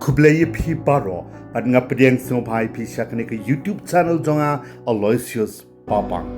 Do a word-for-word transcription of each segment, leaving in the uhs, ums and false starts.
Khublei ïa phi baroh, bad nga pdiang sngewbha ïa phi sha kane ka YouTube channel jong nga, Aloysius Papang.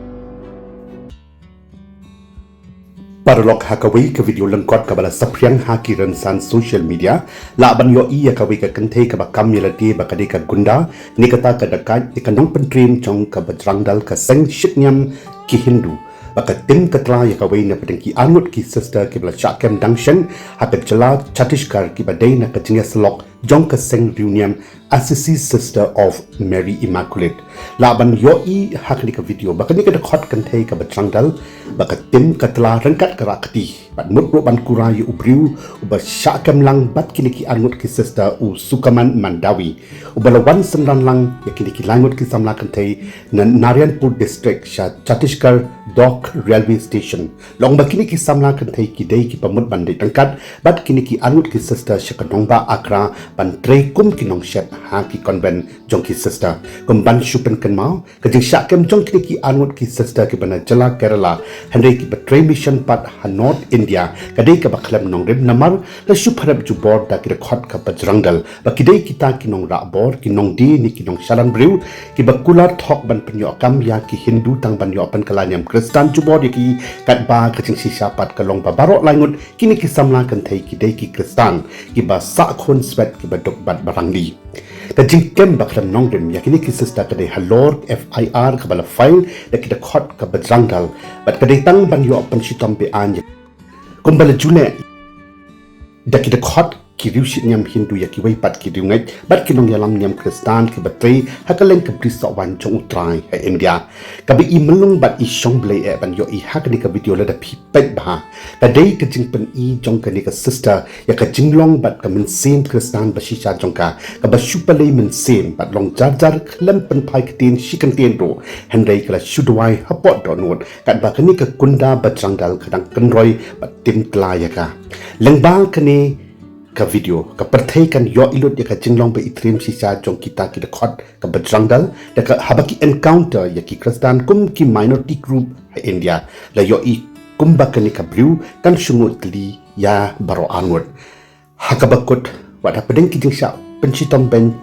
Paralok, ha kawei ka video lyngkot kaba la saphriang ha ki rynsan social media, lah ban ïohi ïa kawei ka kynthei kaba kam ïa lade ba ka dei ka gunda, ne kata ka dakaid, ne ka nongpyntriem jong ka Bajrang Dal, ka seng shitniam ki Hindu, ba ka tim ka tla ïa kawei na pdeng ki arngut ki sister kiba la shah kem dang shen ha ka jylla Chhattisgarh, kiba dei na ka jingïasyllok jong ka seng riewniam Assisi Sister of Mary Immaculate. Lah ban ïohi ha kane ka video ba kane ka dkhot kynthei ka Bajrang Dal, ba ka tim ka tla ryngkat ka rah kti, bad mut ruh ban kura ïa u briew uba shah kem lang bad kine ki arngut ki sister, u Sukaman Mandavi, uba la wan synran lang ïa kine ki laingut ki samla kynthei na Narayanpur District sha Chhattisgarh Dock Railway Station. La ong ba kine ki samla kynthei ki dei kiba mut ban leit ryngkat bad kine ki arngut ki sister sha ka nongbah Agra ban trei kum ki nongshet ha ki convent jong ki sister. Kum ban shu pynkynmaw, ka jingshah kem jong kine ki arngut ki sister kiba na jylla Kerala, hynrei kiba trei mission pat ha North India, ka dei kaba khlem nongrim namar la shu pharep jubor da ki dkhot ka Bajrang Dal ba ki dei kita ki nongrah bor, ki nongdie ne ki nongshalan briew, kiba kular thok ban pynïoh kam ïa ki Hindu tang ban ïoh pynkylla niam Khristan jubor ïa ki. Katba ka jingshisha pat ka long ba baroh laingut kine ki samla kynthei ki dei ki Khristan kiba sah khun swet, kiba duk bad ba rangli. Ka jingkem ba khlem nongrim ïa kine ki sister ka dei halor F I R kaba la file da ki dkhot ka Bajrang Dal, bad ka dei tang ban ïoh pynshitom be-aiñ ïa, kumba la ju leh da ki dkhot ki riewshitniam Hindu ïa kiwei pat ki riewngeit bad ki nongïalam niam Khristan kiba trei ha ka leng ka bri sohwaiñ jong U Trai ha India. Kaba i myllung bad i shong blei eh ban ïohi ha kane ka video lada phi peit bha. Ka dei ka jingpyni jong kane ka sister ïa ka jinglong bad ka mynsiem Khristan ba shisha jong ka, kaba shu pynleit mynsiem bad long jar jar, khlem pynphai ktien shi kyntien ruh, hynrei ka la shu duwai hapoh dohnud, katba kane ka gunda Bajrang Dal ka dang kynroi bad tim tla ïa ka. Lyngba kane ka video, ka pyrthei kan ïohi lut ïa ka jinglong ba i triem shisha jong kita ki dkhot ka Bajrang Dal, da ka haba ki encounter ïa ki Khristan kum ki minority group ha India. La ïohi kumba kane ka briew kan shu ngut tylli ïa baroh arngut. Ha kaba kut, wat hapdeng ki jingshah pynshitom beiñ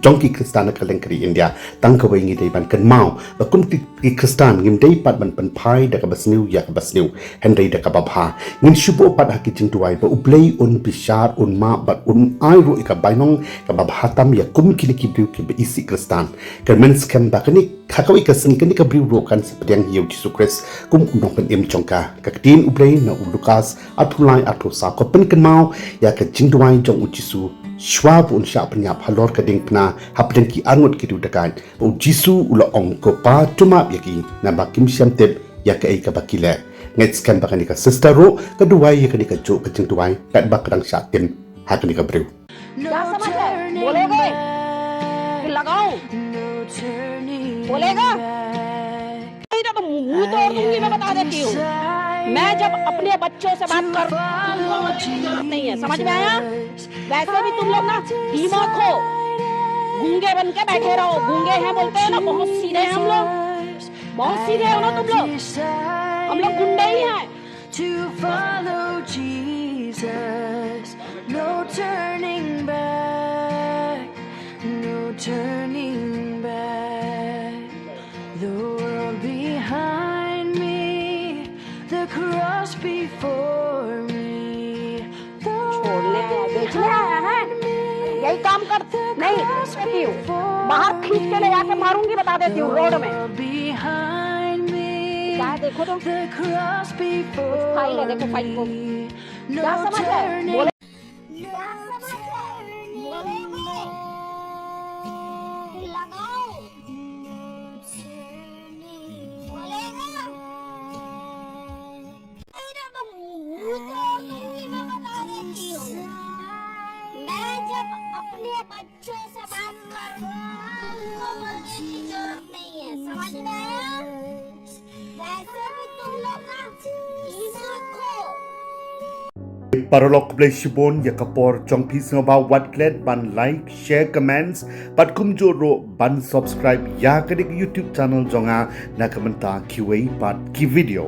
jong ki Khristan ha ka leng ka ri India, tang kawei ngi dei ban kynmaw ba kum ki, ki Khristan ngim dei pat ban pynphai da kaba sniew ïa kaba sniew, hynrei da kaba bha. Ngin shu buh pat ha ki jingduwai ba U Blei un bishar, un map bad un ai ruh ïa ka bainong kaba bha tam ïa kum kine ki briew kiba isih Khristan. Kyrmen skhem ba kane ha kawei ka sngi kane ka briew ruh kan sa pdiang ïa U Jisu Khrist kum U Nongpynim jong ka. Ka ktien U Blei na u Lukas arphew lai arphew saw ka pynkynmaw ïa ka jingduwai jong U Jisu shwa ba un shah pynïap halor ka diengphna hapdeng ki arngut ki riewdakaid. U Jisu u la ong, "Ko Pa, to map ïa ki, naba kim shym tip ïa kaei kaba ki leh." Ngeit skhem ba kane ka sister ruh ka duwai ïa kane kajuh ka jingduwai katba ka dang shah tim ha kane ka briew. क्या समझ है? बोलोगे कि लगाओ? बोलेगा? नहीं तो मुंह तोड़ दूंगी, मैं बता देती हूँ। मैं जब अपने बच्चों से बात कर, तुमको बोलने की जरूरत नहीं है, समझ में आया? वैसे भी तुम लोग ना धीमा खो, गूंगे बन के बैठे रहो। गूंगे हैं बोलते हैं ना, बहुत सीधे हैं हम लोग, बहुत सीधे हो ना तुम लोग। हम लोग गुंडे ही हैं। To follow Jesus, no turning back, no turning back. The world behind me, the cross before me, the छोड़ने आया, बेचने आया है। यही काम कर, नहीं, करती हूँ। बाहर खींच के ले आके मारूंगी, बता देती हूँ, रोड में। क्या है, देखो तो। कुछ फाइल है, देखो फाइल को। क्या समझ है? बोले। लगाओ। बोलेगा। मैं जब अपने बच्चों से बात करूं, उनको बोलने की जरूरत नहीं है, समझ में आया? वैसे भी तुम लोग ना धीमा खो। Paralok, khublei shibun ïa ka por jong phi, sngewbha wat klet ban like, share, comments bad kumjuh ruh ban subscribe ïa kane ka YouTube channel jong nga na ka bynta kiwei pat ki video.